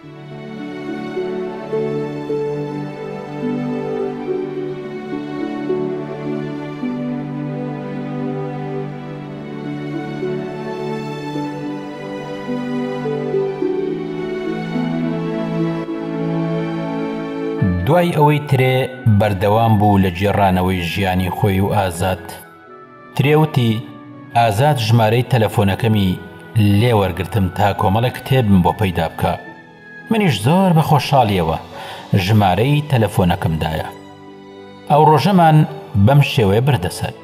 دوای ئەوەی ترێ بەردەوام بوو لە گێڕانەوەی ژیانی خۆی و ئازاد ترێ وتی، ئازاد ژمارەی تەلەفۆنەکەمی لێ وەرگرتم تا کۆمەڵێک کتێبم بۆ پەیدا بکا. منیش زۆر بە خۆشحاڵییەوە ژمارەی تەلەفۆنەکەم دایە. ئەو ڕۆژەمان بەم شێوەیە بردە سەر.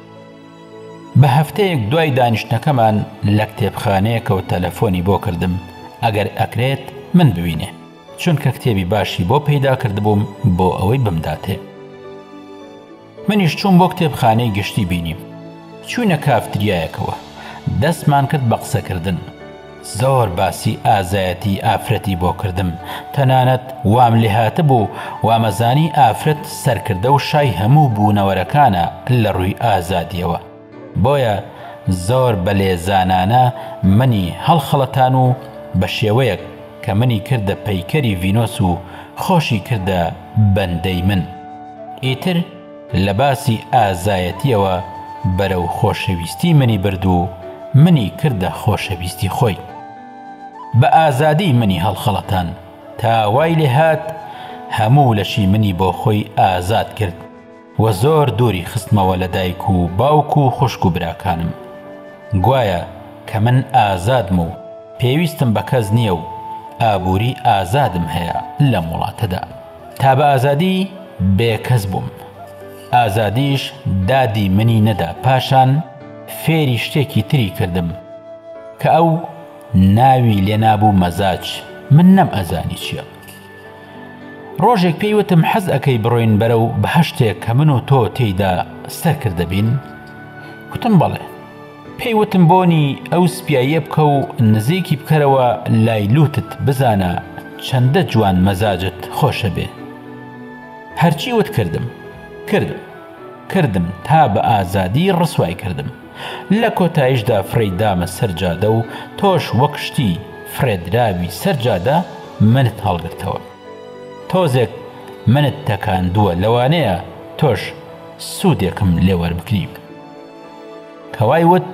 بە هەفتەیەک دوای دانیشتنەکەمان لە کتێبخانەیەکەوە تەلەفۆنی بۆ کردم ئەگەر ئەکرێت من ببینێ، چونکە کتێبی باشی بۆ پەیدا کردبووم بۆ ئەوەی بمداتێ. منیش چووم بۆ کتێبخانەی گشتی بینیم. چووینە کافتریایەکەوە. دەستمان کرد بە قسەکردن. زۆر باسی ئازایەتی ئافرەتی بۆ کردم. تەنانەت وام لێهاتبوو وامەزانی ئافرەت سەرکردە و شای هەموو بوونەوەرەکانە لە ڕووی ئازادییەوە. بۆیە زۆر بە لێزانانە منی هەڵخەڵەتان و بە شێوەیەک کە منی کردە پەیکەری ڤینۆس و خۆشی کردە بەندەی من. ئیتر لە باسی ئازایەتییەوە بەرەو خۆشەویستی منی برد و منی کردە خۆشەویستی خۆی. بە ئازادی منی هەڵخەڵەتان تا وای لێهات هەموو لەشی منی بۆ خۆی ئازاد کرد و زۆر دووری خستمەوە لە دایک و باوک و خوشک و براکانم. گوایە کە من ئازادم و پێویستم بە کەس نییە و ئابووری ئازادم هەیە لەم وڵاتەدا. تا بە ئازادی بێ کەس بووم. ئازادیش دادی منی نەدا پاشان فێری شتێکی تری کردم کە ئەو ناوی لێ نابوو مەزاج من نەم ئەزانی چیە. ڕۆژێک پێی وتم حەز ئەکەی بڕۆین بەرەو بەهەشتێک کە من و تۆ تێیدا سەرکردە بین؟ وتم بەڵێ. پێی وتم بۆنی ئەو سپیاییە بکە و نزیکی بکەرەوە لای لوتت بزانە چەندە جوان مەزاجت خۆشە بێ. هەرچی وت کردم. کردم. کردم تا بە ئازادی ڕسوای کردم. لە کۆتاییشدا فڕێی دامە سەر جادە و تۆش وەک شتی فڕێدراوی سەر جادە منت هەڵگرتەوە. تۆزێک منت تەکاندووە لەوانەیە تۆش سوودێکم لێ وەربگری. کە وای وت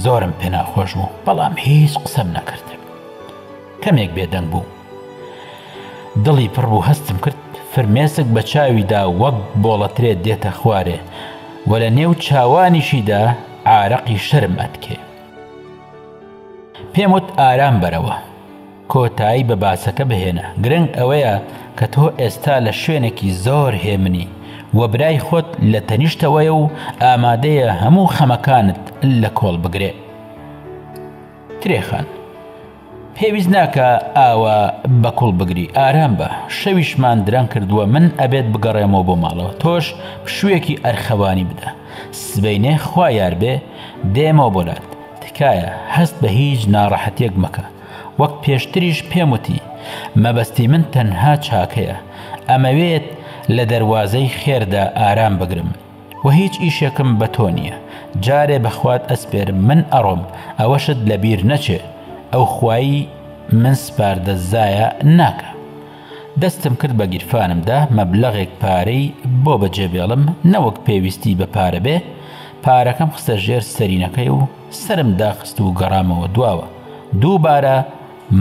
زۆرم پێ ناخۆش بوو بەڵام هیچ قسەم نەکرد. کەمێک بێدەنگ بوو. دڵی پڕ بوو هەستم کرد فرمێسک بە چاویدا وەک بۆڵەترێ دێتە خوارێ و لە نێو چاوانیشیدا عارەقی شەرم ئەتکێ. پێم وت ئارام بەرەوە. کۆتایی بە باسەکە بهێنە، گرنگ ئەوەیە کە تۆ ئێستا لە شوێنێکی زۆر هێمنی و برای خۆت لە تەنیشتەوەیە و ئامادەیە هەموو خەمەکانت لە کۆڵ بگرێ. ترێ خان، پێویست ناکا ئاوا بە کوڵ بگری، ئارام بە، شەویشمان درەنگ کردووە من ئەبێت بگەڕێمەوە بۆ ماڵەوە، تۆش پشوویەکی ئەرخەوانی بدە، سبەینێ خوا یار بێ دێمەوە بۆ لات، تکایە هەست بە هیچ ناڕەحەتیەک مەکە، وەک پێشتریش پێم وتی مەبەستی من تەنها چاکەیە، ئەمەوێت لە دەروازەی خێردا ئارام بگرم و هیچ ئیشێکم بە تۆ نییە، جارێ بە خوات ئەسپێرم من ئەڕۆم ئەوەشت لە بیر نەچێ ئەو خوای من سپاردە زایە ناکا. دەستم کرد بە گیرفانمدا مەبلەغێک پارەی بۆ بەجێ بێڵم نەوەک پێویستی بە پارە بێ، پارەکەم خستە ژێر سەرینەکەی و سەرم داخست و گەڕامەوە دواوە، دووبارە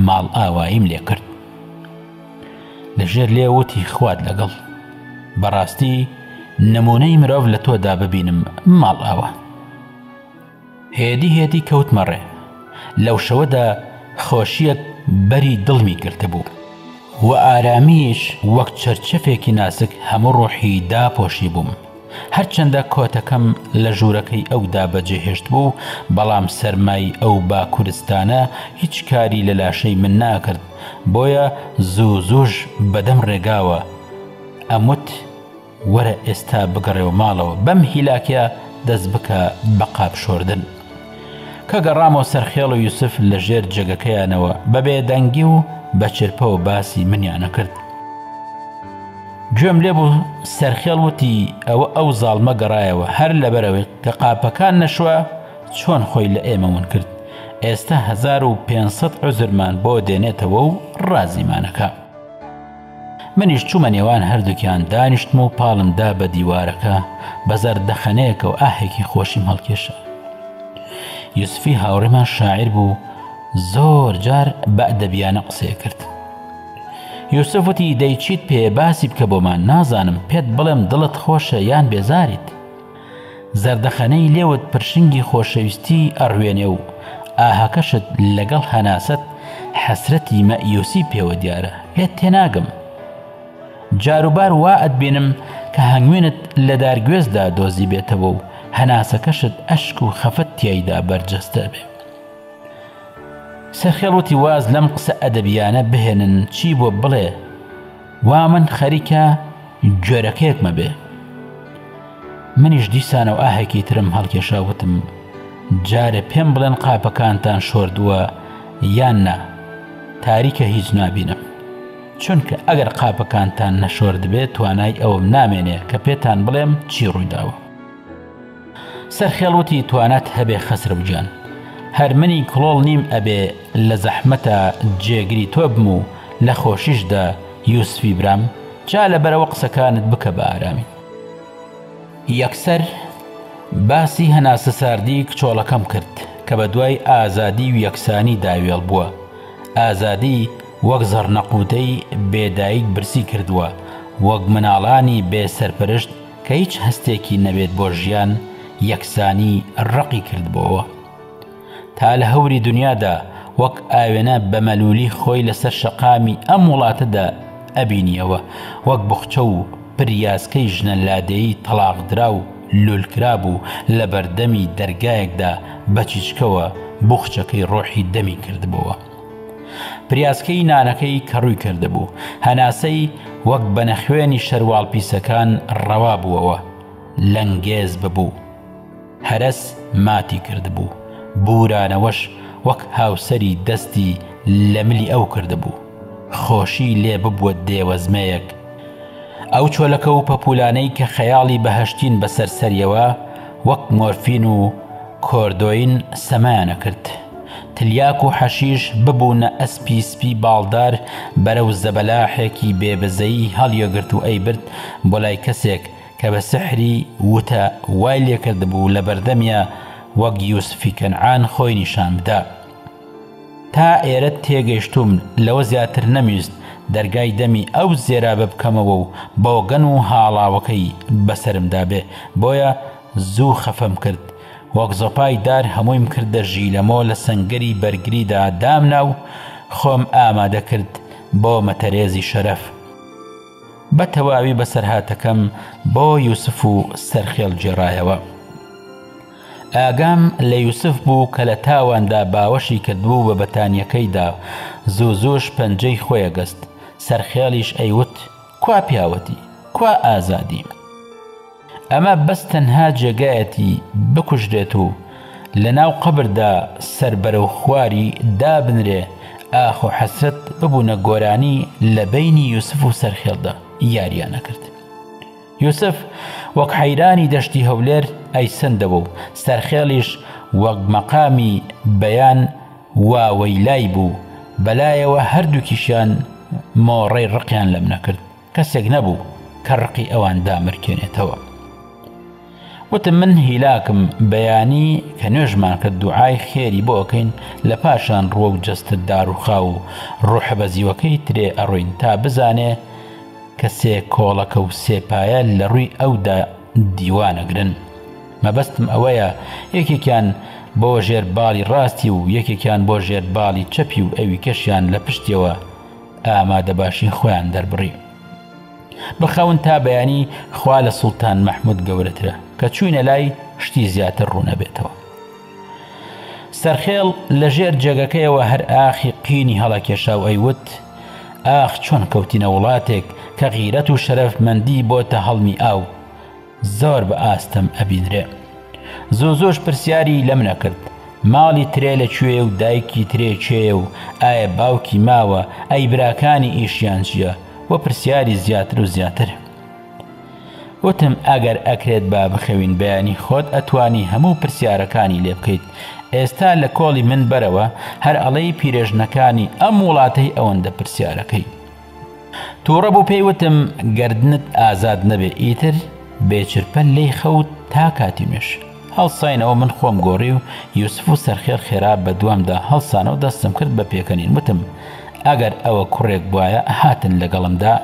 ماڵئاواییم لێ کرد. لە ژێر لێو وتی خوات لەگەڵ. بەڕاستی نموونەی مرۆڤ لە تۆدا ببینم ماڵئاوا. هێدی هێدی کەوتمە ڕێ. لەو شەوەدا خۆشییەک بەری دڵمی گرتبوو و ئارامییش وەک چەرچەفێکی ناسک هەموو ڕۆحی داپۆشیبووم. هەرچەندە کۆتەکەم لە ژوورەکەی ئەودا بەجێ هێشتبوو، بەڵام سەرمای ئەو باکورستانە هیچ کاری لە لاشەی من ناکرد، بۆیە زوو زووش بەدەم ڕێگاوە ئەموت، وەرە ئێستا بگەڕێوە ماڵەوە بەم هیلاکیە دەست بکە بە قاپ شۆردن. کە گەڕامەوە سەر خێڵ و یوسف لە ژێر جێگەکەیانەوە بە بێدەنگی و بە چرپەوە باسی منیان ئەکرد. گوێم لێ بوو سەرخێڵ وتی ئەوە ئەو زاڵمە گەڕایەوە هەر لەبەرئەوەی کە قاپەکان نەشوا چۆن خۆی لە ئێمە ون کرد. ئێستا 1500 عوزرمان بۆ دێنێتەوە و ڕازیمانەکا. منیش چوومە نێوان هەردووکیان دانیشتم و پاڵم دا بە دیوارەکە بە زەردەخەنەیەکەوە ئاهێکی خۆشیم هەڵکێشا. یوسفی هاوڕێمان شاعیر بوو زۆر جار بە ئەدەبیانە قسەی کرد. یوسف وتی دەی چیت پێ باسی بکە بۆمان نازانم پێت بڵێم دڵت خۆشە یان بێزاریت. زەردەخەنەی لێوت پرشنگی خۆشەویستی ئەڕوێنێ و ئاهەکەشت لەگەڵ هەناسەت حەسرەتی مەئیوسی پێوە دیارە، لێت تێناگەم. جاروبار وا ئەتبینم کە هەنگوینت لە دارگوێزدا دۆزیبێتەوە و هەناسەکەشت ئەشک و خەفەت تیایدا بەرجەستە ئەبێ. سەرخێڵ وتی واز لەم قسە ئەدەبییانە بهێنن چی بۆ بڵێ وا من خەریکە گوێرەکەیەکمە بێ. منیش دیسانەوە ئاهێکی ترم هەڵکێشا وتم جارێ پێم بڵێن قاپەکانتان شۆردووە یان نا تاریکە هیچ نابینم چونکە ئەگەر قاپەکانتان نەشۆردبێت توانای ئەوم نامێنێ کە پێتان بڵێم چی ڕوویداوە. سەرخێڵ وتی توانات هەبێ خەسرەو گیان هەر منی کڵۆڵ نیم ئەبێ لە زەحمەتا جێگری تۆ بم و لە خۆشیشدا یوسفی برام جا لەبەرئەوە قسەکانت بکە بە ئارامی. یەکسەر باسی هەناسەساردی کچۆڵەکەم کرد کە بە دوای ئازادی و یەکسانی دا وێڵ بووە ئازادی وەک زەڕنەقوتەی بێ دایک برسی کردووە وەک مناڵانی بێ سەرپەرشت کە هیچ هەستێکی نەبێت بۆ ژیان یەکسانی ڕەقی کردبۆوە تا لە هەوری دنیادا وەک ئاوێنە بە مەلولی خۆی لەسەر شەقامی ئەم وڵاتەدا ئەبینیەوە وەک بخچە و پریاسکەی ژنە لادێی تەڵاقدراو لولکرابوو لە بەردەمی دەرگایەکدا بە چیچکەوە بوخچەکەی ڕۆحی دەمی کردبۆوە. پریاسکەی نانەکەی کەڕووی کردبوو، هەناسەی وەک بەنەخوێنی شەرواڵ پیسەکان ڕەوا بووەوە، لەنگێز ببوو. هەرەس ماتی کردبوو، بوورانەوەش وەک هاوسەری دەستی لە ملی ئەو کردبوو. خۆشی لێ ببووە دێوەزمەیەک. ئەو چۆلەکە و پەپوولانەی کە خەیاڵی بەهەشتین بەسەر سەریەوە وەک مۆرفین و کۆردۆین سەمایان ئەکرد. تلیاک و حەشیش ببوونە ئەسپی سپی باڵدار بەرەو زەبەلاحێکی بێ بەزەیی هەڵیەگرت و ئەیبرد بۆ لای کەسێک کە بە سحری وتە وای لێکردبوو لە بەردەمیا وەک یوسفی کەنعان خۆی نیشان بدا. تا ئێرە تێگەیشتووم لەوە زیاتر نەمویست دەرگای دەمی ئەو زێرابە بکەمەوە و بۆگەن و هاڵاوەکەی بەسەرمدا بێ بۆیە زوو خەفەم کرد وەک زۆپای دار هەموویم کردە ژیلەمۆ لە سەنگەری بەرگریدا دامنا و خۆم ئامادە کرد بۆ مەتەرێزی شەرەف. بە تەواوی بەسەرهاتەکەم بۆ یوسف و سەرخێڵ گێڕایەوە. ئاگام لە یوسف بوو کە لە تاواندا باوەشی کردبوو بە بەتانیەکەیدا، زوو زووش پەنجەی خۆی ئەگەست، سەرخێڵیش ئەیوت کوا پیاوەتی؟ کوا ئازادی؟ ئەمە بەس تەنها جێگایەتی بکوژرێت و لە ناو قەبردا سەر بەرەو خواری دابنرێ، ئاخ و حەسرەت ببوونە گۆرانی لە بەینی یوسف و سەرخێڵدا یاریان ئەکرد. یوسف وەک حەیرانی دەشتی هەولێر ئەیسەندەوە و سەرخێڵیش وەک مەقامی بەیان واوەیلای بوو، بەلایەوە هەردووکیشیان مۆڕەی ڕقیان لەم نەکرد، کەسێک نەبوو کە ڕقی ئەوان دامرکێنێتەوە. وتم من هیلاکم، بەیانی کە نوێژمان کرد دوعای خێری بۆ ئەکەین، لە پاشان ڕووەو جەستە داڕووخاو و ڕۆحە بەزیوەکەی ترێ ئەڕۆین تا بزانێ کە سێ کۆڵەکە و سێ پایە لە ڕووی ئەودا دیوان ئەگرن. مەبەستم ئەوەیە یەکێکیان بۆ ژێر باڵی ڕاستی و یەکێکیان بۆ ژێر باڵی چەپی و ئەویکەشیان لە پشتیەوە ئامادەباشی خۆیان دەربڕی. بخەون تا بەیانی خوا لە سوڵتان مەحمود گەورەترە کە چووینە لای شتی زیاتر ڕوونەبێتەوە. سەرخێڵ لە ژێر جێگەکەیەوە هەر ئاخی قینی هەڵەکێشا و ئەیوت، ئاخ چۆن کەوتینە وڵاتێک کە غیرەت و شەرەفمەندی بۆتە هەڵمی ئاو، زۆر بە ئاستەم ئەبینرێ. زوو زووش پرسیاری لە من ئەکرد، ماڵی ترێ لە کوێیە و دایکی ترێ کێیە و ئایا باوکی ماوە، ئەی براکانی ئیشیان چییە و پرسیاری زیاتر و زیاتر. وتم ئەگەر ئەکرێت با بخەوین بەیانی خۆت ئەتوانی هەموو پرسیارەکانی لێ بکەیت. ئێستا لە کۆڵی من بەرەوە هەر ئەڵێی پیرێژنەکانی ئەم وڵاتەی ئەوەندە پرسیارەکەی. توڕە بوو پێی وتم گەردنت ئازاد نەبێ ئیتر بێ چرپە لێی خەوت تا کاتی نوێژ. هەڵساینەوە من خۆم گۆڕی و یوسف و سەرخێڵ خێرا بە دوامدا هەڵسانەوە دەستم کرد بە پێکەنین وتم ئەگەر ئەوە کوڕێک بوایە ئەهاتن لەگەڵمدا؟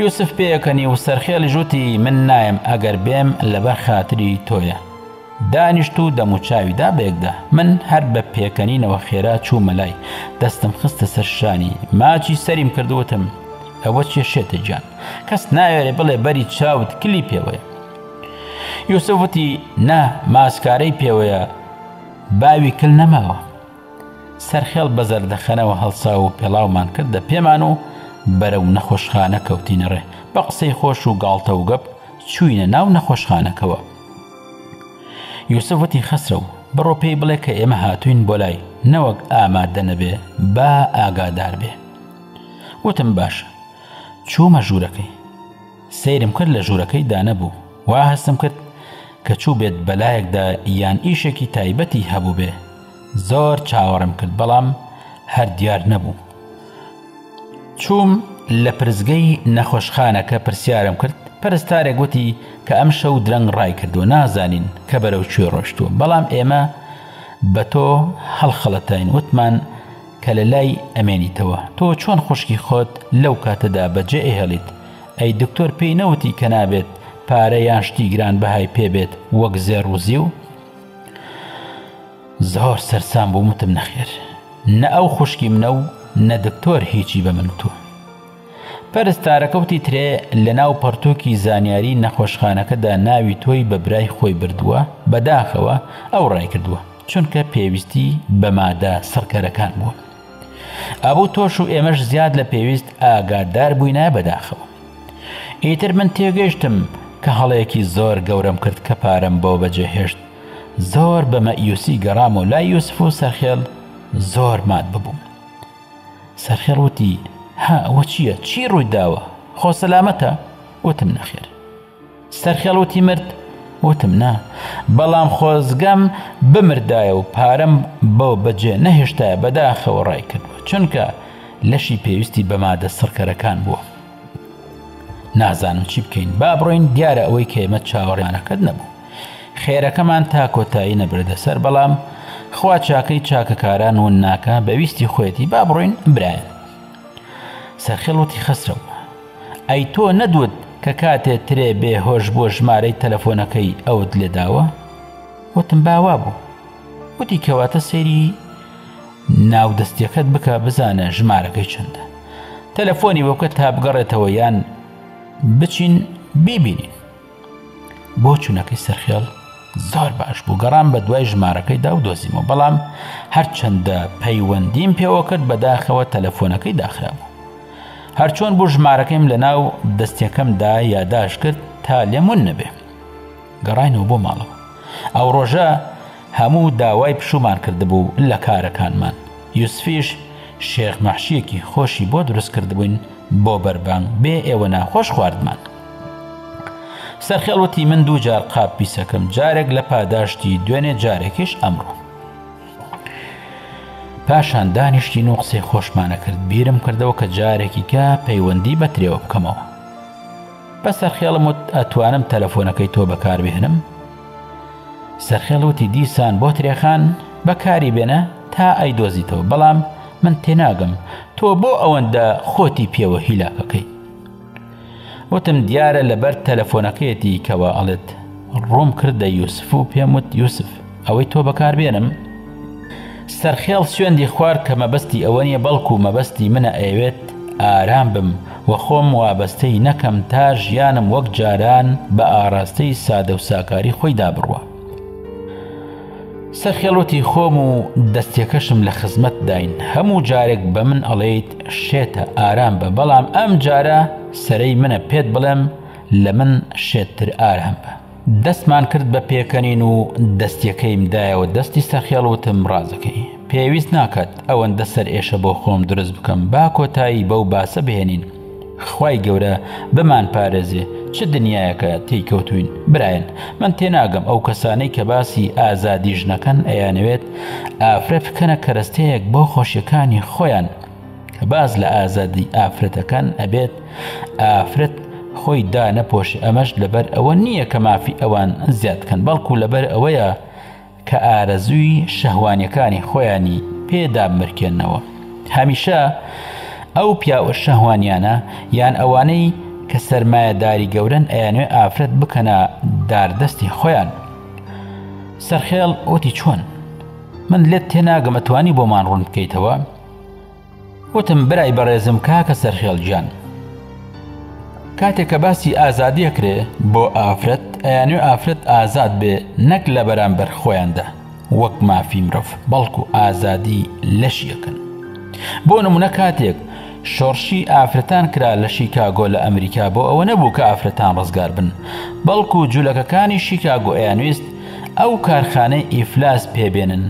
یوسف پێکەنی و سەرخێڵیش وتی من نایەم ئەگەر بێم لەبەر خاتری تۆیە. دانیشت و دەموچاوی دا بەیەکدا. من هەر بە پێکەنینەوە خێرا چوومە لای، دەستم خستە سەر شانی، ماچی سەریم کرد و وتم، ئەوە چیە شێتە گیان، کەس ناوێرێ بڵێ بەری چاوت کلی پێوەیە. یوسف وتی، نا ماسکارەی پێوەیە، باوی کل نەماوە. سەرخێڵ بە زەردەخەنەوە هەڵسا و پێڵاومان کردە پێمان و بەرەو نەخۆشخانە کەوتینە ڕێ. بە قسەی خۆش و گاڵتە و گەپ چووینە ناو نەخۆشخانەکەوە. یوسف وتی خەسرەو بڕۆ پێی بڵێ کە ئێمە هاتووین بۆ لای نەوەک ئامادە نەبێ با ئاگادار بێ. وتم باشە. چوومە ژوورەکەی. سەیرم کرد لە ژوورەکەی دا نەبوو. وا هەستم کرد کە چووبێت بەلایەکدا یان ئیشێکی تایبەتی هەبووبێ. زۆر چاوەڕێم کرد بەڵام هەر دیار نەبوو. چووم لە پرسگەی نەخۆشخانەکە پرسیارم کرد، پەرستارێک وتی کە ئەمشەو درەنگ ڕایکردووە نازانین کە بەرەو کوێ ڕۆشتووە، بەڵام ئێمە بە تۆ هەڵخەڵەتاین وتمان کە لە لای ئەمێنیتەوە، تۆ چۆن خوشکی خۆت لەو کاتەدا بەجێ ئەهێڵیت، ئەی دکتۆر پێی نەوتی کە نابێت پارە یان شتی گرانبەهای پێ بێت وەک زێڕ و زیو؟ زۆر سەرسام بووم وتم نەخێر نە ئەو خوشکی منە و نە دکتۆر هیچی بە من وتووە. پەرستارەکە وتی ترێ لەناو پەڕتووکی زانیاری نەخۆشخانەکەدا ناوی تۆی بە برای خۆی بردووە، بەداخەوە ئەو ڕایکردووە، چونکە پێویستی بە مادە سڕکەرەکان بووە. ئەبوو تۆش و ئێمەش زیاد لە پێویست ئاگادار بووینایە بەداخەوە. ئیتر من تێگەیشتم کە هەڵەیەکی زۆر گەورەم کرد کە پارەم بۆ بەجێهێشت. زۆر بە مەئیوسی گەڕامەوە لای یوسف و سەرخێڵ زۆر مات ببووم. سەرخێڵ وتی، ها ئەوە چییە؟ چی ڕووی داوە؟ خۆ سەلامەتە؟ وتم نەخێر. سەرخێڵ وتی مرد؟ وتم نا، بەڵام خۆزگەم بمردایە و پارەم بۆ بەجێ نەهێشتایە بەداخەوە ڕای کردووە، چونکە لەشی پێویستی بە مادە سڕکەرەکان بووە. نازانم چی بکەین با بڕۆین دیارە ئەوەی کە ئێمە چاوەڕێمانەکەت نەبوو خێرەکەمان تا کۆتایی نەبردە سەر بەڵام خوا چاکەی چاکەکاران ون ناکە بە ویستی خۆیەتی با بڕۆین برایان سەرخێڵ وتی خەسرەو ئەی تۆ نەدوت کە کاتێ ترێ بێ هۆش بووە ژمارەی تەلەفۆنەکەی ئەوت لێداوە وتم باوا بوو وتی کەواتە سەیری ناودەستیەکەت بکە بزانە ژمارەکەی چەندە تەلەفۆنی بۆ بکە تا بگەڕێتەوە یان بچین بیبینین بۆ چونەکەی سەرخێڵ زۆر باش بوو گەڕام بە دوای ژمارەکەیدا و دۆزیمەوە بەڵام هەرچەندە پەیوەندیم پێوە کرد بەداخەوە تەلەفۆنەکەی داخرا بوو هەرچۆن بوو ژمارەکەیم لە ناو دەستەکەمدا یاداش کرد تا لێم ون نەبێ گەڕاینەوە بۆ ماڵەوە ئەو ڕۆژە هەموو داوای پشوومان کردبوو لە کارەکانمان یوسفیش شێخ مەحشیەکی خۆشی بۆ دروست کردبووین بۆ بەربانگ بێ ئێوە ناخۆش خواردمان. سەرخێڵ وتی من دوو جار قاپ پیسەکەم جارێک لە پاداشتی دوێنێ جارێکیش ئەمڕۆ. پاشان دانیشتین و قسەی خۆشمانە کرد بیرم کردەوە کە جارێکی کە پەیوەندی بە ترێوە بکەمەوە. بە سەرخێڵم وت ئەتوانم تەلەفۆنەکەی تۆ بەکاربهێنم؟ سەرخێڵ وتی دیسان بۆ ترێخان بەکاری بێنە تا ئەیدۆزیتەوە بەڵام من تێناگەم تۆ بۆ ئەوەندە خۆتی پێوە هیلاکەکەی وتم دیارە لەبەر تەلەفۆنەکەیەتی کەوا ئەڵێت ڕووم کردە یوسف و پێم وت یوسف ئەوەی تۆ بەکاربێنم سەرخێڵ سوێندی خوارد کە مەبەستی ئەوە نیە بەڵکو مەبەستی منە ئەیەوێت ئارام بم و خۆم وابەستەی نەکەم تا ژیانم وەک جاران بە ئاراستەی سادە و ساکاری خۆیدا بڕوا. سەرخێڵ وتی خۆم و دەستیەکەشم لە خزمەتداین هەموو جارێک بە من ئەڵێیت شێتە ئارام بە بەڵام ئەم جارە سەرەی منە پێت بڵێم لە من شێتتر ئارام بە. دەستمان کرد بە پێکەنین و دەستیەکەیم دایەوە دەستی سەرخێڵ وتم ڕازەکەی پێویست ناکات ئەوەندە سەرئێشە بۆ خۆم دروست بکەم با کۆتایی بەو باسە بهێنین خوای گەورە بمان پارێزێ چ دنیایەکە تێی کەوتوین برایەن من تێناگەم ئەو کەسانەی کە باسی ئازادی ژنەکەن ئەیانەوێت ئافرەت بکەنە کەرەستەیەک بۆ خۆشیەکانی خۆیان کە باس لە ئازادی ئافرەتەکان ئەبێت ئافرەت خۆی دانەپۆشێ ئەمەش لەبەر ئەوە نییە کە مافی ئەوان زیاد بکەن بەڵکو لەبەر ئەوەیە کە ئارەزووی شەهوانیەکانی خۆیانی پێ دابمرکێننەوە. هەمیشە ئەو پیاوە شەهوانیانە یان ئەوانەی کە سەرمایەداری گەورەن ئەیانوێ ئافرەت بکەنە داردەستی خۆیان. سەرخێڵ وتی چۆن؟ من لێت تێناگەم ئەتوانی بۆمان ڕوون بکەیتەوە؟ وتم برای بەڕێزم کاکە سەرخێڵ گیان کاتێک کە باسی ئازادی ئەکرێ بۆ ئافرەت ئەیانوێ ئافرەت ئازاد بێ نەک لە بەرامبەر خۆیاندا وەک مافی مرۆڤ بەڵکو ئازادی لەشی ئەکەن بۆ نمونە کاتێک شۆڕشی ئافرەتان کرا لە شیکاگۆ لە ئەمریکا بۆ ئەوە نەبوو کە ئافرەتان ڕزگار بن بەڵکو جولەکەکانی شیکاگۆ ئەیانویست ئەو کارخانەی ئیفلاس پێبێنن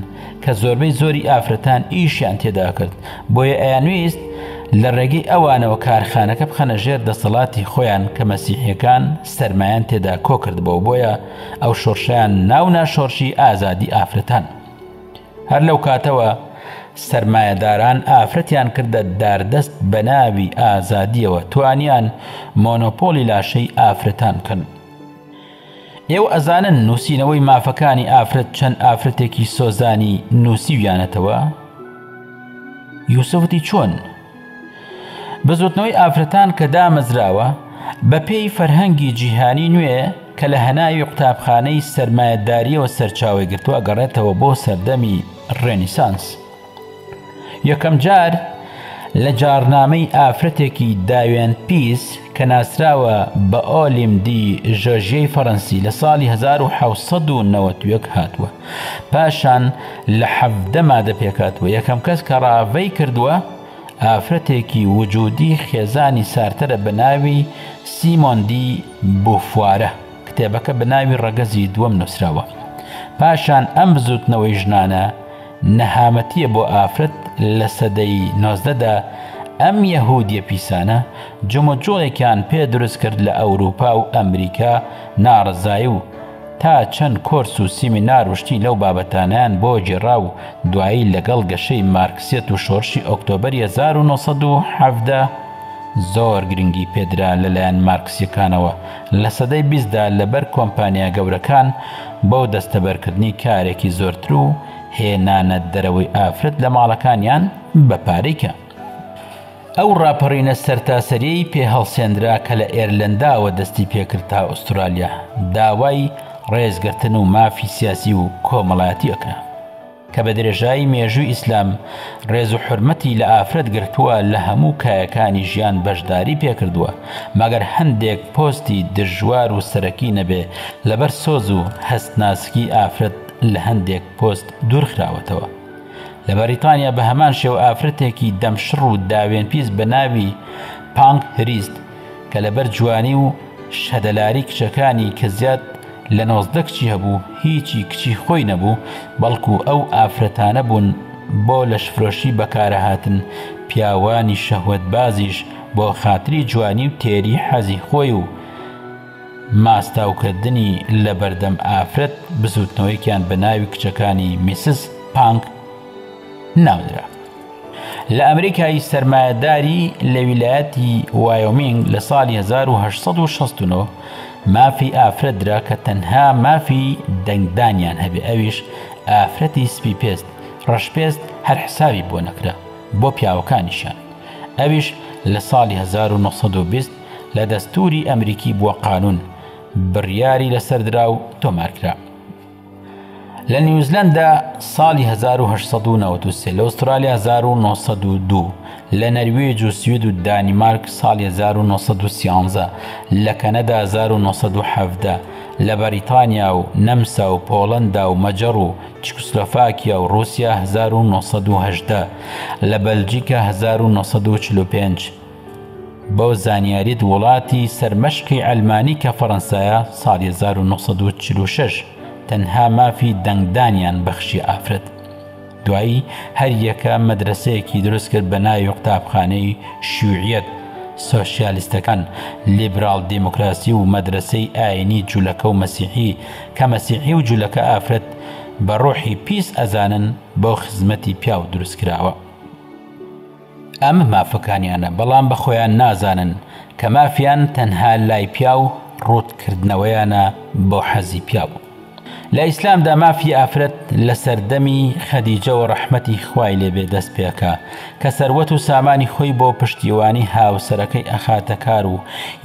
کە زۆربەی زۆری ئافرەتان ئیشیان تێدا کرد، بۆیە ئەیانویست لە ڕێگەی ئەوانەوە کارخانەکە بخەنە ژێر دەسەڵاتی خۆیان کە مەسیحیەکان سەرمایان تێدا کۆکردبۆوە، بۆیە ئەو شۆرشەیان ناونا شۆرشی ئازادی ئافرەتان. هەر لەو کاتەوە سەرمایەداران ئافرەتیان کردە داردەست بەناوی ئازادیەوە توانیان مۆنۆپۆلی لاشەی ئافرەتان بکەن. ئێوە ئەزانن نووسینەوەی مافەکانی ئافرەت چەند ئافرەتێکی سۆزانی نووسیویانەتەوە؟ یوسف وتی چۆن؟ بزوتنەوەی ئافرەتان کە دامەزراوە بە پێی فەرهەنگی جیهانی نوێ کە لە هەناوی قوتابخانەی سەرمایەداریەوە سەرچاوەی گرتووە ئەگەڕێتەوە بۆ سەردەمی ڕێنیسانس. یەکەم جار لە جاڕنامەی ئافرەتێکی داوێن پیس کە ناسراوە بە ئۆلیم دی ژۆژیەی فەڕەنسی لە ساڵی 1791 هاتووە پاشان لە 17 مادە پێکهاتووە یەکەم کەس کە ڕاڤەی کردووە ئافرەتێکی وجودی خێزانی سارتەرە بە ناوی سیمۆن دی بوفوارە کتێبەکە بە ناوی ڕەگەزی دووەم نووسراوە پاشان ئەم بزوتنەوەی ژنانە نەهامەتیە بۆ ئافرەت لە سەدەی نۆزدەدا ئەم یەهودیە پیسانە جموجوڵێکیان پێ دروست کرد لە ئەوروپا و ئەمریکا ناڕەزایی و تا چەند کۆرس و سیمینار و شتی لەو بابەتانەیان بۆ گێڕا و دوایی لەگەڵ گەشەی مارکسیەت و شۆرشی ئۆکتۆبەری 1917 زۆر گرنگی پێدرا لەلایەن مارکسیەکانەوە لە سەدەی بیستدا لەبەر کۆمپانیا گەورەکان بۆ دەستەبەرکردنی کارێکی زۆرتر و هێنانە دەرەوەی ئافرەت لە ماڵەکانیان بە پارەی کە ئەو ڕاپەڕینە سەرتاسەریەی پێ هەڵسێنرا کە لە ئێرلەنداوە دەستی پێکرد تا ئوسترالیا داوای ڕێزگرتن و مافی سیاسی و کۆمەڵایەتی ئەکرا. کە بە درێژایی مێژووی ئیسلام ڕێز و حورمەتی لە ئافرەت گرتووە لە هەموو کایەکانی ژیان بەشداری پێکردووە مەگەر هەندێک پۆستی دژوار و سەرەکی نەبێ لەبەر سۆز و هەست ناسکی ئافرەت لە هەندێک پۆست دوورخراوەتەوە لە بەریتانیا بە هەمان شێوە ئافرەتێکی دەمشڕ و داوێن پیس بە ناوی پانک هریست کە لەبەر جوانی و شەدەلاری کچەکانی کە زیاد لە 19 کچی هەبوو هیچی کچی خۆی نەبوو بەڵکو ئەو ئافرەتانە بوون بۆ لەشفرۆشی بەکارەهاتن پیاوانی شەهوەتبازیش بۆ خاتری جوانی و تێری حەزی خۆی و ماستاوکردنی لەبەردەم ئافرەت بزوتنەوەیەکیان بە ناوی کچەکانی میسس پانک ناونرا. لە ئەمریکای سەرمایەداری لە ویلایەتی وایۆمینگ لە ساڵی 1869 مافی ئافرەت درا کە تەنها مافی دەنگدانیان هەبێ ئەویش ئافرەتی سپی پێست ڕەشپێست هەر حسابی بۆ نەکرا بۆ پیاوەکانیشیان ئەویش لە ساڵی 1920 لە دەستوری ئەمریکی بووە قانون بڕیاری لەسەر درا و تۆمارکرا. لە نیوزلەندا ساڵی 1893، لە ئوسترالیا 1902، لە نەرویج و سوید و دانیمارک ساڵی 1913، لە کەنەدا 1917، لە بەریتانیا و نەمسا و پۆڵەندا و مەجەڕ و چیکوسلۆفاکیا و ڕووسیا 1918، لە بەلجیکا 1945. بۆ زانیاریت وڵاتی سەرمەشقی عەلمانی کە فەڕەنسایە ساڵی 1946 تەنها مافی دەنگدانیان بەخشیە ئافرەت دوایی هەر یەکە مەدرەسەیەکی دروست کرد بە ناوی قوتابخانەی شیوعیەت. سۆشیالیستەکان، لیبراڵ دیموکراسی و مەدرەسەی ئاینی جولەکە و مەسیحی، کە مەسیحی و جولەکە ئافرەت بە ڕۆحی پیس ئەزانن بۆ خزمەتی پیاو دروست کراوە. ئەمە مافەکانیانە بەڵام بە خۆیان نازانن کە مافیان تەنها لای پیاو ڕووت کردنەوەیانە بۆ حەزی پیاو. لە ئیسلامدا مافی ئافرەت لە سەردەمی خەدیجەوە ڕەحمەتی خوای لێ بێ دەست پێکا کە سەروەت و سامانی خۆی بۆ پشتیوانی هاوسەرەکەی ئەخاتە کار و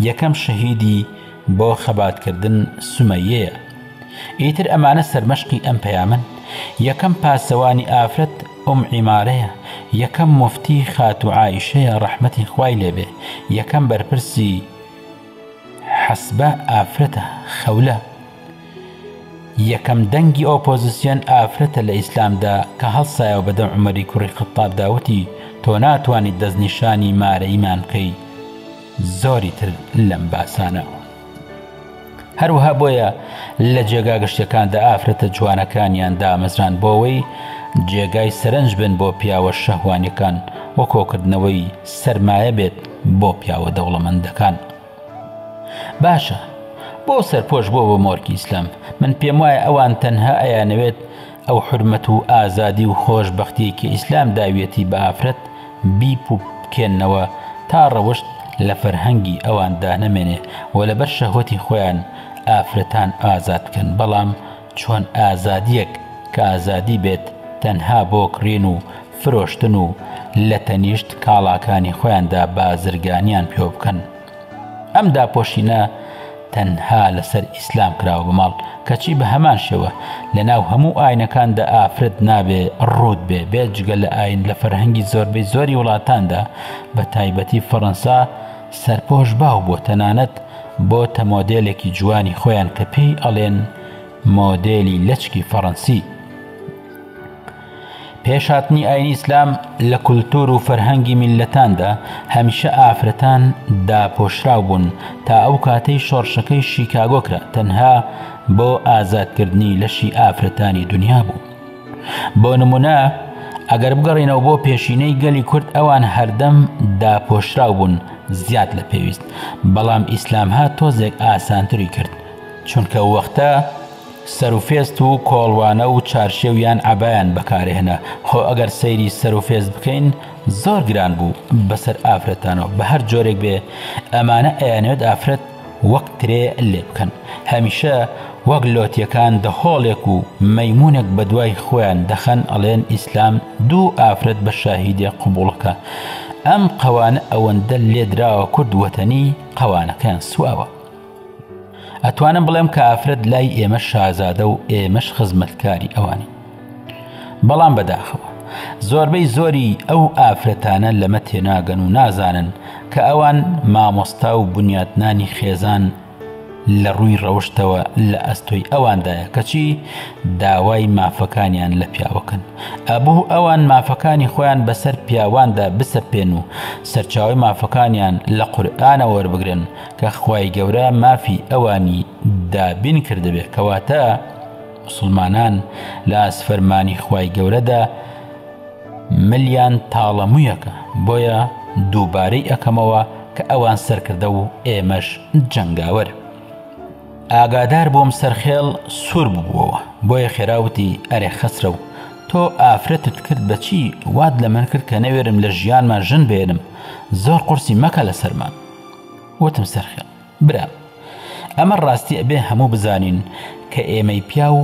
یەکەم شەهیدی بۆ خەباتکردن سومەیەیە. ئیتر ئەمانە سەرمەشقی ئەم پەیامەن. یەکەم پاسەوانی ئافرەت ئوم عیمارەیە، یەکەم موفتی خاتوو عائیشەیە ڕەحمەتی خوای لێ بێ، یەکەم بەرپرسی حەسبە ئافرەتە، خەولە. یەکەم دەنگی ئۆپۆزسیۆن ئافرەتە لە ئیسلامدا کە هەڵسایەوە بەدەم عومەری کوڕی خەتابدا وتی تۆ ناتوانیت دەستنیشانی مارەییمان بکەی زۆری تر لەم باسانە. هەروەها بۆیە لە جێگا گشتیەکاندا ئافرەتە جوانەکانیان دامەزراند بۆ ئەوەی جێگای سەرنج بن بۆ پیاوە شەهوانیەکان و کۆکردنەوەی سەرمایە بێت بۆ پیاوە دەوڵەمەندەکان. باشە بۆ سەرپۆش بۆ بە مۆرکی ئیسلام؟ من پێم وایە ئەوان تەنها ئەیانەوێت ئەو حورمەت و ئازادی و خۆشبەختیەی کە ئیسلام داویەتی بە ئافرەت بیپوکێننەوە تا ڕەوشت لە فەرهەنگی ئەواندا نەمێنێ و لەبەر شەهوەتی خۆیان ئافرەتان ئازاد بکەن بەڵام چۆن ئازادیەک کە ئازادی بێت تەنها بۆ کڕین و فرۆشتن و لە تەنیشت کاڵاکانی خۆیاندا بازرگانیان پێوە بکەن. ئەم داپۆشینە تەنها لەسەر ئیسلام کراوە بە ماڵ، کەچی بە هەمان شێوە لەناو هەموو ئاینەکاندا ئافرەت نابێ ڕووت بێ، بێجگە لە ئاین لە فەرهەنگی زۆربەی زۆری وڵاتاندا بە تایبەتی فەڕەنسا سەرپۆش باو بووە تەنانەت بۆتە مۆدێلێکی جوانی خۆیان کە پێی ئەڵێن مۆدێلی لەچکی فەڕەنسی. پێش هاتنی ئاینی ئیسلام لە کولتوور و فەرهەنگی میللەتاندا هەمیشە ئافرەتان داپۆشراو بوون تا ئەو کاتەی شۆڕشەکەی شیکاگۆ کرا تەنها بۆ ئازادکردنی لەشی ئافرەتانی دنیا بوو. بۆ نمونە ئەگەر بگەڕینەوە بۆ پێشینەی گەلی کورد ئەوان هەردەم داپۆشراو بوون زیاد لە پێویست بەڵام ئیسلام هات تۆزێک ئاسانتری کرد چونکە وەختە سەروفێست و کۆڵوانە و چارشێو یان عەبایان بەکارئەهێنا، خۆ ئەگەر سەیری سەروفێست بکەین زۆر گران بوو بەسەر ئافرەتانەوە، بەهەر جۆرێک بێ ئەمانە ئەیانەوێت ئافرەت وەک ترێ لێ بکەن، هەمیشە وەک لۆتیەکان دەهۆڵێک و مەیمونێک بەدوای خۆیان دەخەن ئەڵێن ئیسلام دوو ئافرەت بە شاهیدێ قبوڵەکا، ئەم قەوانە ئەوەندە لێدراوە کورد وەتەنی قەوانەکەیان سواوە. ئەتوانم بڵێم کە ئافرەت لای ئێمە شازادە و ئێمەش خزمەتکاری ئەوانین بەڵام بەداخەوە زۆربەی زۆری ئەو ئافرەتانە لەمە تێناگەن و نازانن کە ئەوان مامۆستا و بنیاتنانی خێزان لە ڕووی ڕەوشتەوە لە ئەستۆی ئەواندایە کەچی داوای مافەکانیان لە پیاوەکەن ئەبوو ئەوان مافەکانی خۆیان بەسەر پیاواندا بسەپێن و سەرچاوەی مافەکانیان لە قورئانەوە وەربگرن کە خوای گەورە مافی ئەوانی دابین کردبێ کەواتە موسڵمانان لە ئاست فەرمانی خوای گەورەدا ملیان تاڵەمویەکە بۆیە دووبارەی ئەکەمەوە کە ئەوان سەرکردە و ئێمەش جەنگاوەر. ئاگادار بووم سەرخێڵ سوور ببووەوە، بۆیە خێرا وتی، ئەرێ خەسرەو، تۆ ئافرەتت کرد بە چی وات لە من کرد کە نەوێرم لە ژیانما ژن بهێنم، زۆر قورسی مەکە لەسەرمان. وتم سەرخێڵ، برام، ئەمە ڕاستی ئەبێ هەموو بزانین کە ئێمەی پیاو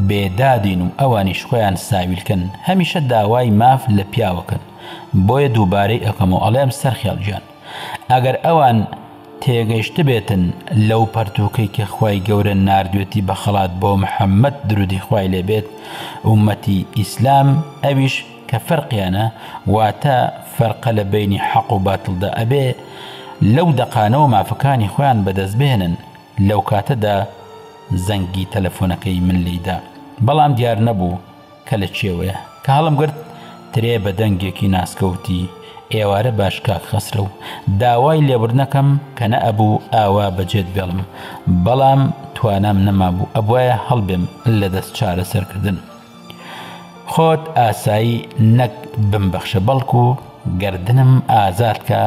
بێ دادین و ئەوانیش خۆیان ساویلکەن، هەمیشە داوای ماف لە پیاوەکەن، بۆیە دووبارەی ئەکەمەوە ئەڵێم سەرخێڵ گیان، ئەگەر ئەوان تێگەیشتبێتن لەو پەرتووکەی کە خوای گەورە ناردوێتی بە خەڵات بۆ محمد درودی خوای لێ بێت ئوممەتی ئیسلام ئەویش کە فەرقیانە واتە فەرقە لە بەینی حەق و باتڵدا ئەبێ لەو دەقانەوە مافەکانی خۆیان بەدەست بهێنن لەو کاتەدا زەنگی تەلەفۆنەکەی من لێیدا بەڵام دیار نەبوو کە لە کێوەیە. کە هەڵمگرت، ترێ بە دەنگێکی ناسکە وتی، ئێوارە باش کاک خەسرەو. داوای لێبوردنەکەم کە نەئەبوو ئاوا بەجێت بێڵم، بەڵام توانام نەمابوو، ئەبوایە هەڵبێم لە دەست چارەسەرکردن. خۆت ئاسایی نەک بمبەخشە، بەڵکو گەردنم ئازاد کە.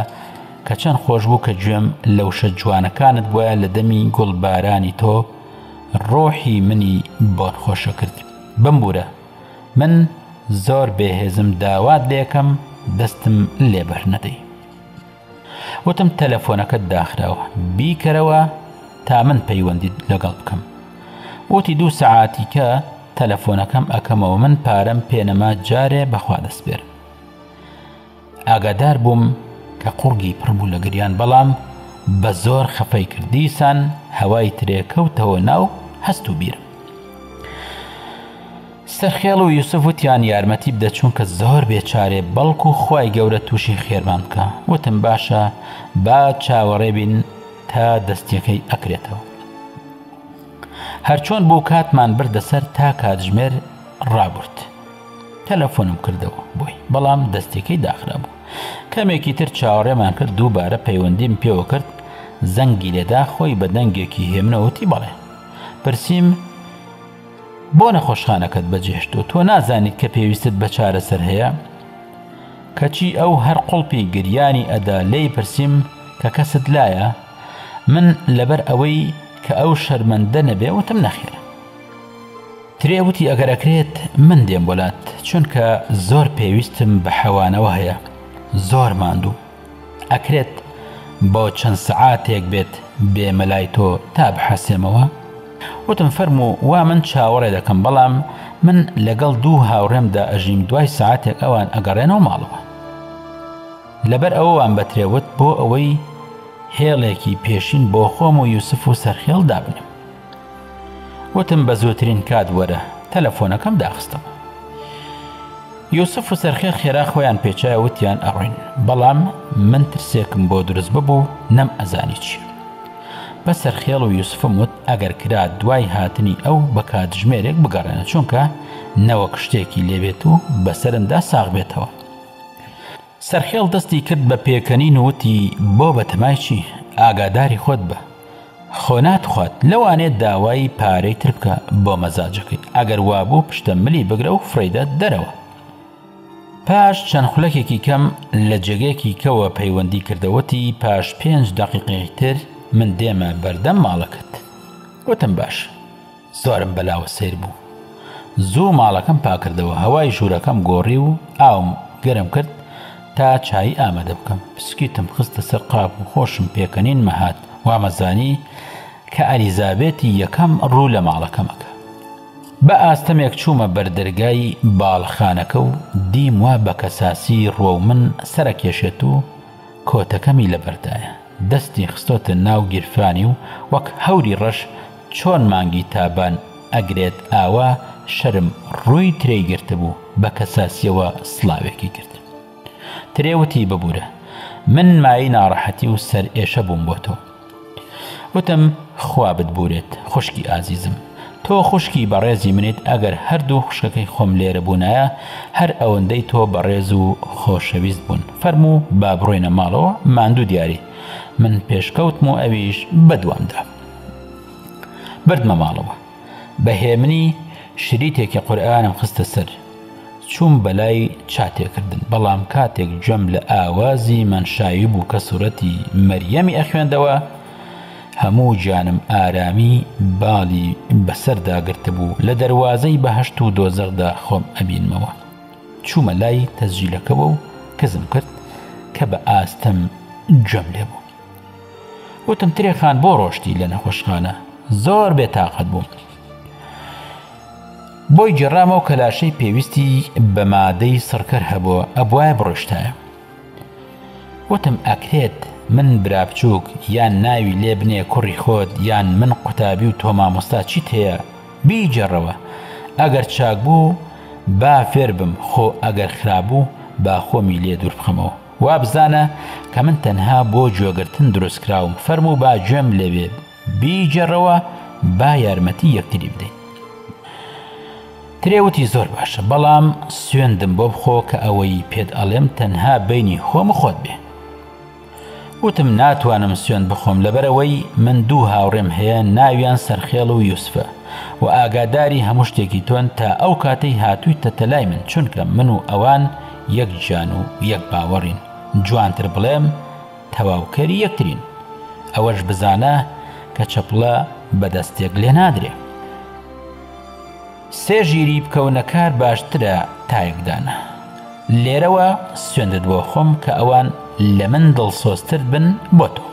کە چەند خۆش بوو کە گوێم لە وشە جوانەکانت بوایە لە دەمی گوڵبارانی تۆ ڕۆحی منی بۆن خۆشەکرد. بمبورە من زۆر بێهێزم داوات لێکەم دەستم لێ بەرنەدەی. وتم تەلەفۆنەکەت داخراوە بیکەرەوە تا من پەیوەندیت لەگەڵ بکەم. وتی دوو سەعاتیکە تەلەفۆنەکەم ئەکەمەوە من پارەم پێنەما جارێ بەخوا دەسپێرم. ئاگادار بووم کە قوڕگی پڕ بوو لە گریان بەڵام بە زۆر خەفەی کرد دیسان هەوای ترێ کەوتەوە ناو هەست و بیرم. سەرخێڵ و یوسف وتیان یارمەتی بدە چونکە زۆر بێچارێ بەڵکو خوای گەورە تووشی خێرمان بکە وتم باشە با چاوەڕێ بین تا دەستیەکەی ئەکرێتەوە. هەرچۆن بوو کاتمان بردە سەر تا کاتژمێر ڕابرد تەلەفۆنم کردەوە بۆی بەڵام دەستەکەی داخرابوو کەمێکی تر چاوەڕێمان کرد دووبارە پەیوەندیم پێوە کرد زەنگی لێدا خۆی بە دەنگێکی هێمنەوەتی بەڵێ پرسییم بۆ نەخۆشخانەکەت بەجێهشتۆ تۆ نازانیت کە پێویستت بە چارەسەر هەیە کەچی ئەو هەر قوڵپی گریانی ئەدا لێی پرسیم کە کەست لایە من لەبەر ئەوەی کە ئەو شەرمەندە نەبێ وتم نەخێر ترێ وتی ئەگەر ئەکرێت من دێم بۆلات چونکە زۆر پێویستم بە حەوانەوە هەیە زۆر ماندوو ئەکرێت بۆ چەند سەعاتێک بێت بێمە لای تۆ تا بحەسێمەوە؟ وتم فەرموو وا من چاوەڕێ دەکەم بەڵام من لەگەڵ دوو هاوڕێمدا ئەژیم دوای سەعاتێک ئەوان ئەگەڕێنەوە ماڵەوە. لەبەر ئەوە وام بە ترێ وت بۆ ئەوەی هێڵێکی پێشین بۆ خۆم و یوسف و سەرخێڵ دابنێم. وتم بە زووترین کات وەرە، تەلەفۆنەکەم داخستەوە. یوسف و سەرخێڵ خێرا خۆیان پێچایە وتیان ئەڕۆین، بەڵام من ترسێکم بۆ دروست ببوو نەم ئەزانی چیە. بە سەرخێڵ و یوسفم وت ئەگەر کرا دوای هاتنی ئەو بە کاتژمێرێک بگەڕێنە چونکە نەوەک شتێکی لێبێت و بەسەرمدا ساغ بێتەوە. سەرخێڵ دەستی کرد بە پێکەنین و وتی، بۆ بەتەمای چی؟ ئاگاداری خۆت بە. خۆ ناتخوات، لەوانەیە داوای پارەی تر بکا بۆ مەزاجەکەی، ئەگەر وابوو پشتە ملی بگرە و فڕێیدە دەرەوە. پاش چەند خولەکێکی کەم لە جێگەیەکی کەوە پەیوەندی کردەوە وتی، پاش پێنج دەقیقەی تر من دێمە بەردەم ماڵەکەت. وتم باشە. زۆرم بەلاوە سەیر بوو. زوو ماڵەکەم پاکردەوە، هەوای ژوورەکەم گۆڕی و ئاوم گەرم کرد تا چایی ئامادە بکەم. پسکیتم خستە سەر قاپ و خۆشم پێکەنینمە هات، وامەزانی کە ئەلیزابێتی یەکەم ڕوو لە ماڵەکەم ئەکا. بە ئاستەمێک چوومە بەر دەرگای باڵەخانەکە و دیم وا بە کەساسی ڕووەو من سەرەکێشێت و کۆتەکەمی لەبەردایە. دەستی خستۆتە ناو گیرفانی و وەک هەوری ڕەش چۆن مانگی تابان ئەگرێت ئاوا شەرم ڕووی ترێی گرتبوو بە کەساسیەوە سڵاوێکی کرد. ترێ وتی ببورە من مایەی ناڕەحەتی و سەر ئێشە بووم بۆ تۆ. وتم خوا بتبورێت خوشکی ئازیزم تۆ خوشکی بەڕێزی منیت ئەگەر هەردوو خوشکەکەی خۆم لێرە بوونایە هەر ئەوەندەی تۆ بەڕێز و خۆشەویست بوون فەرموو با بڕۆینە ماڵەوە ماندوو دیاری من پێشکەوتم و ئەویش بەدوامدا. بردمە ماڵەوە. بە هێمنی شریتێکی قورئانم خستە سەر. چووم بەلای چا تێکردن، بەڵام کاتێک گوێم لە ئاوازی مەنشاوی بوو کە سورەتی مەریەمی ئەخوێندەوە، هەموو گیانم ئارامی باڵی بەسەردا گرتبوو، لە دەروازەی بەهەشت و دۆزەخدا خۆم ئەبینمەوە. چوومە لای تەسجیلەکەوە و کزم کرد کە بە ئاستەم گوێم لێ بوو. وتم ترێ خان بۆ ڕۆشتی لە نەخۆشخانە زۆر بێ تاقەت بووم بۆی گێڕامەوە کە لاشەی پێویستی بە مادەی سڕکەر هەبووە ئەبواە بڕۆشتایە وتم ئەکرێت من برا بچووک یان ناوی لێ بنێ کوڕی خۆت یان من قوتابی و تۆ مامۆستا چیت هەیە بیگێڕەوە ئەگەر چاک بوو با فێر بم خۆ ئەگەر خراپ بوو با خۆمی لێ دوور بخەمەوە وابزانە کە من تەنها بۆ گوێگرتن دروستکراوم فەرموو با گوێم لێبێ بیگێڕەوە با یارمەتی یەکتری بدەین. ترێ وتی زۆر باشە بەڵام سوێندم بۆ بخۆ کە ئەوەی پێت ئەڵێم تەنها بەینی خۆم و خۆت بێ. وتم ناتوانم سوێند بخۆم لەبەرئەوەی من دوو هاوڕێم هەیە ناویان سەرخێڵ و یوسفە و ئاگاداری هەموو شتێکی تۆن تا ئەو کاتەی هاتوویتەتە لای من چونکە من و ئەوان یەک گیان و یەک باوەڕین جوانتر بڵێم. تەواوکەری یەکترین. ئەوەش بزانە کە چەپڵە بە دەستێک لێ نادرێ. سێ ژیری بکەونە کار باشترە تا یەک دانە. لێرەوە سوێندت بۆ خۆم کە ئەوان لە من دڵسۆزتر بن بۆ تۆ.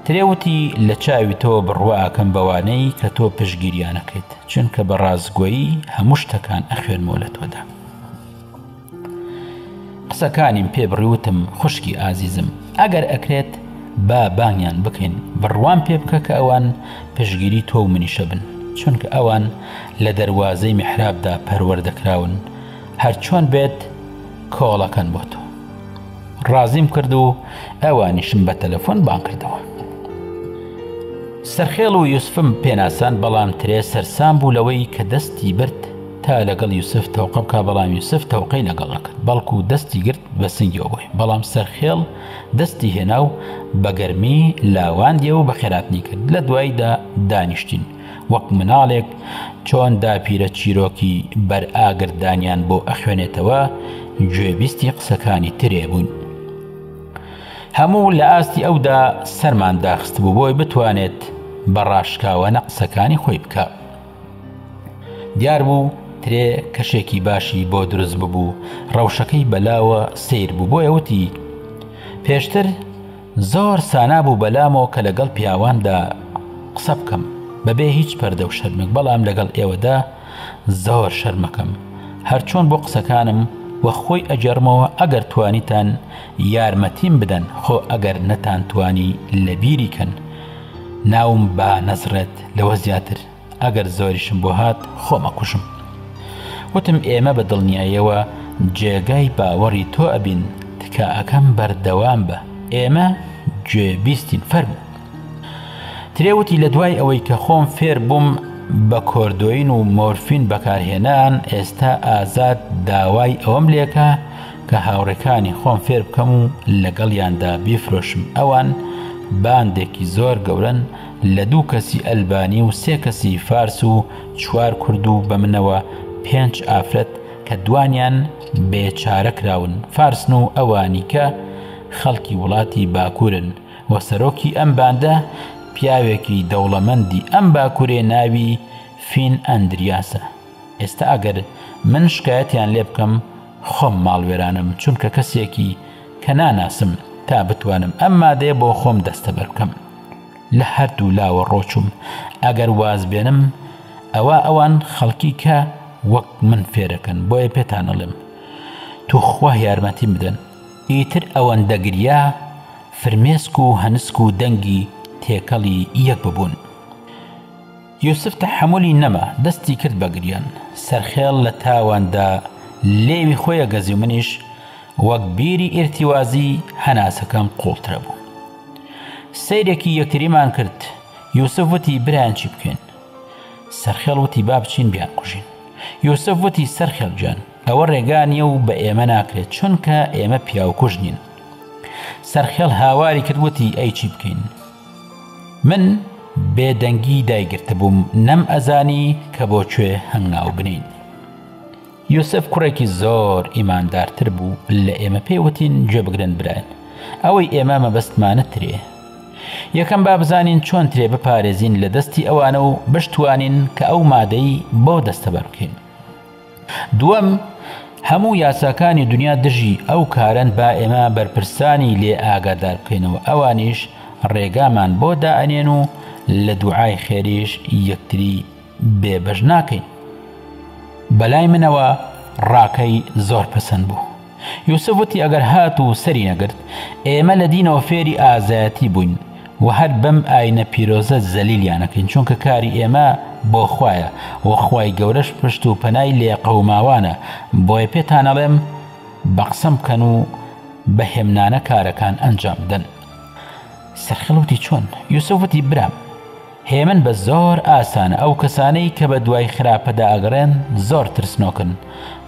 ترێ وتی لە چاوی تۆ بڕوا ئەکەم بەوانەی کە تۆ پشتگیریان ئەکەیت چونکە بە ڕاستگۆیی هەموو شتەکان ئەخوێنمەوە لە تۆدا. قسەکانیم پێ بڕی وتم خوشکی ئازیزم ئەگەر ئەکرێت با بانگیان بکەین بڕوام پێ بکە کە ئەوان پشتگیری تۆ و منیشە بن چونکە ئەوان لە دەروازەی میحرابدا پەروەردەکراون هەرچۆن بێت کۆڵەکەن بۆ تۆ. ڕازیم کرد و ئەوانیشم بە تەلەفۆن بانگ کردەوە. سەرخێڵ و یوسفم پێناسان بەڵام ترێ سەرسام بوو لەوەی کە دەستی برد تا لەگەڵ یوسف تەوقە بکا بەڵام یوسف تەوقەی لەگەڵ نەکرد بەڵکو دەستی گرت بە سنگیەوە بۆی بەڵام سەرخێڵ دەستی هێنا و بە گەرمی لاواندیەوە و بەخێراتنی کرد لە دواییدا دانیشتین وەک مناڵێک چۆن داپیرە چیرۆکی بەر ئاگردانیان بۆ ئەخوێنێتەوە گوێبیستی قسەکانی ترێ بووین. هەموو لە ئاستی ئەودا سەرمان داخستبوو بۆی بتوانێت بە ڕاشکاوانە قسەکانی خۆی بکا. دیار بوو ترێ کەشێکی باشی بۆ دروست ببوو، ڕەوشەکەی بەلاوە سەیر بوو بۆیە وتی، پێشتر زۆر سانا بوو بەلامەوە کە لەگەڵ پیاواندا قسە بکەم بەبێ هیچ پەردە و شەرمێک بەڵام لەگەڵ ئێوەدا زۆر شەرمەکەم هەرچۆن بۆ قسەکانم وە خۆی ئەگێڕمەوە ئەگەر توانیتان یارمەتیم بدەن خۆ ئەگەر نەتان توانی لەبیری کەن ناوم با نەزڕێت لەوە زیاتر ئەگەر زۆریشم بۆ هات خۆم ئەکوژم. وتم ئێمە بە دڵنیایەوە جێگای باوەڕی تۆ ئەبین تکا ئەکەم بەردەوام بە ئێمە گوێ بیستین فەرموو. ترێ وتی لە دوای ئەوەی کە خۆم فێر بووم بە کۆردۆین و مۆرفین بەکارهێنان ئێستا ئازاد داوای ئەوەم لێکا کە هاوڕێکانی خۆم فێر بکەم و لەگەڵیاندا بیفرۆشم ئەوان باندێکی زۆر گەورەن لە دوو کەسی ئەلبانی و سێ کەسی فارس و چوار کورد و بە منەوە پێنچ ئافرەت کە دوانیان بێ چارە کراون فارسن و ئەوانیکە خەڵکی وڵاتی باکوورن و سەرۆکی ئەم باندە پیاوێکی دەوڵەمەندی ئەم باکوورێ ناوی فین ئەندریاسە ئێستا ئەگەر من شکایەتیان لێ بکەم خۆم ماڵوێرانم چونکە کەسێکی کە ناناسم تا بتوانم ئەم مادەیە بۆ خۆم دەستەبەر بکەم. لە هەردوو لاوە ڕۆچووم ئەگەر واز بێنم ئەوا ئەوان خەڵکی کە وەک من فێرەکەن بۆیە پێتان ئەڵێم توخوا یارمەتیم بدەن ئیتر ئەوەندە گریا فرمێسک و هەنسک و دەنگی تێکەڵی یەک ببوون. یوسف تەحەمولی نەما دەستی کرد بە گریان، سەرخێڵ لە تاواندا لێوی خۆی ئەگەزی و منیش وەک بیری ئیرتیوازی هەناسەکەم قوڵترە بوو. سەیرێکی یەکتریمان کرد، یوسف وتی برایان چی بکەین؟ سەرخێڵ وتی با بچین بیانکوژین. یوسف وتی سەرخێڵ گیان ئەوە ڕێگا نییە و بە ئێمە ناکرێت چونکە ئێمە پیاوکوژ نین. سەرخێڵ هاواری کرد وتی ئەی چی بکەین؟ من بێدەنگی دایگرتبووم نەم ئەزانی کە بۆ کوێ هەنگاو بنێین. یوسف کوڕێکی زۆر ئیماندارتر بوو لە ئێمە پێی وتین گوێ بگرن برایان ئەوەی ئێمە مەبەستمانە ترێ یەکەم با بزانین چۆن ترێ بپارێزین لە دەستی ئەوانە و بشتوانین کە ئەو مادەی بۆ دەستەبەر بکەین. دووەم، هەموو یاساکانی دنیا دژی ئەو کارەن با ئێمە بەرپرسانی لێ ئاگادار بکەینەوە ئەوانیش ڕێگامان بۆ دائەنێن و لە دوعای خێریش یەکتری بێ بەش ناکەین. بەلای منەوە ڕاکەی زۆر پەسەند بوو. یوسف وتی ئەگەر هات و سەری نەگرت، ئێمە لە دینەوە فێری ئازایەتی بووین و هەر بەم ئاینە پیرۆزە زەلیلیان ئەکەین، چونکە کاری ئێمە بۆ خوایە و خوای گەورەش پشت و پەنای لێقەوماوانە، بۆیە پێتان ئەڵێم بە قسەم بکەن و بە هێمنانە کارەکان ئەنجام بدەن. سەرخێڵ وتی چۆن؟ یوسف وتی برام! هێمن بە زۆر ئاسانە ئەو کەسانەی کە بە دوای خراپەدا ئەگەڕێن زۆر ترسنۆکن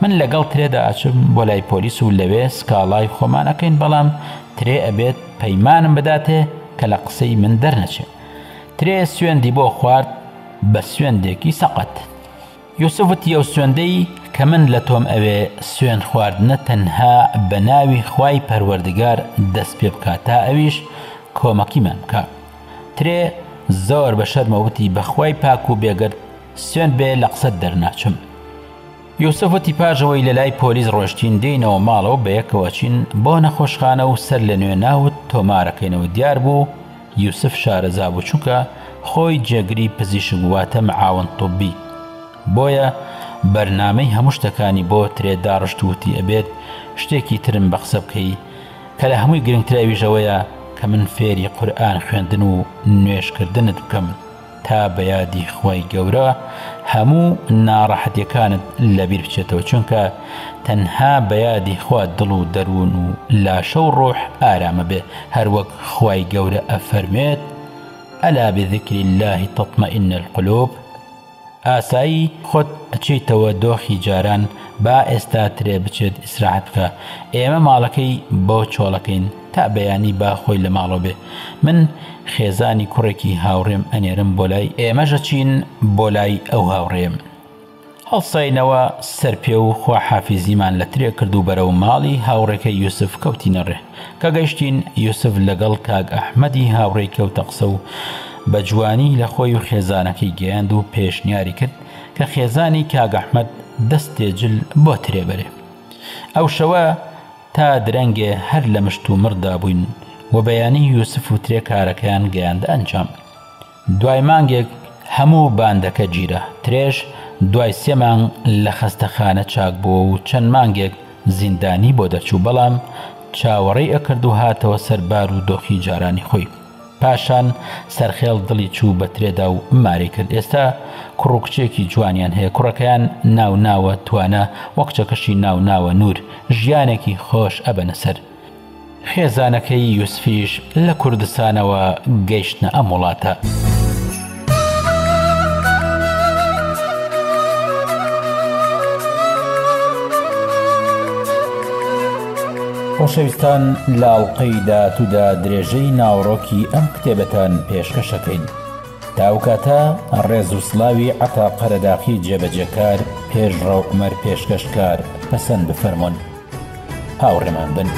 من لەگەڵ ترێدا ئەچم بۆ لای پۆلیس و لەوێ سکاڵای خۆمان ئەکەین بەڵام ترێ ئەبێت پەیمانم بداتێ کە لە قسەی من دەرنەچێ ترێ سوێندی بۆ خوارد بە سوێندێکی سەقەت. یوسف وتی ئەو سوێندەی کە من لە تۆم ئەوێ سوێند خواردنە تەنها بە ناوی خوای پەروەردگار دەست پێ بکا تا ئەویش کۆمەکیمان بکا. ترێ زۆر بە شەرمەوە وتی بە خوای پاک و بێگەرد سوێند بێ لە قسەت دەرناچم. یوسف وتی پاش ئەوەی لە لای پۆلیس ڕۆشتین دێینەوە ماڵەوە بەیەکەوە ئەچین بۆ نەخۆشخانە و سەر لە نوێ ناوت تۆمارەکەینەوە دیار بوو یوسف شارەزا بوو چونکە خۆی جێگری پزیشک واتە معاون طبی بۆیە بەرنامەی هەموو شتەکانی بۆ ترێ داڕشت وتی ئەبێت شتێکی ترم بە قسە بکەی کە لە هەمووی گرنگتر ئەویش ئەوەیە کە من فێری قورئان خوێندن و نوێژکردنت بکەم تا بە یادی خوای گەورە هەموو ناڕەحەتیەکانت لەبیر بچێتەوە چونکە تەنها بە یادی خوا دڵ و دەروون و لاشە و ڕۆح ئارامە بێ هەروەک خوای گەورە ئەفەرموێت الا بذکر اللە تطمئن القلوب ئاسایی خۆت ئەچیتەوە دۆخی جاران با ئێستا ترێ بچێت ئیسراحەت بکا ئێمە ماڵەکەی بۆ چۆڵەکەین تا بەیانی با خۆی لە ماڵەوە بێ من خێزانی کوڕێکی هاوڕێم ئەنێرم بۆ لای ئێمەش ئەچین بۆ لای ئەو هاوڕێیەم هەڵساینەوە سەر پێ و خواحافیزیمان لە ترێ کرد و بەرەو ماڵی هاوڕێکەی یوسف کەوتینە ڕێ. کە گەیشتین یوسف لەگەڵ کاک ئەحمەدی هاوڕێی کەوتە قسە و بە جوانی لە خۆی و خێزانەکەی گەیاند و پێشنیاری کرد کە خێزانی کاک ئەحمەد دەستێ جل بۆ ترێ بەرێ. ئەو شەوە تا درەنگێ هەر لە مشتومڕدا بووین و بەیانی یوسف و ترێ کارەکەیان گەیاندە ئەنجام. دوای مانگێک هەموو باندەکە گیرا، ترێش دوای سێ مانگ لە خەستەخانە چاک بووە و چەند مانگێک زیندانی بۆ دەرچوو، بەڵام چاوەڕێی ئەکرد و هاتەوە سەر بار و دۆخی جارانی خۆی. پاشان سەرخێڵ دڵی چوو بە ترێدا و مارەی کرد. ئێستا کوڕ و کچێکی جوانیان هەیە، کوڕەکەیان ناو ناوە توانا و کچەکەشی ناو ناوە نوور، ژیانێکی خۆش ئەبەنە سەر. خێزانەکەی یوسفیش لە کوردستانەوە گەیشتنە ئەم وڵاتە. خۆشەویستان لە ئەڵقەی داهاتوودا درێژەی ناوەڕۆکی ئەم کتێبەتان پێشکەشەکەین. تا ئەو کاتە ڕێز و سڵاوی عەتا قەرەداخی جێبەجێکار، پێشڕەو عومەر پێشکەشکار پەسەند بفەرموون. هاوڕێمان بن.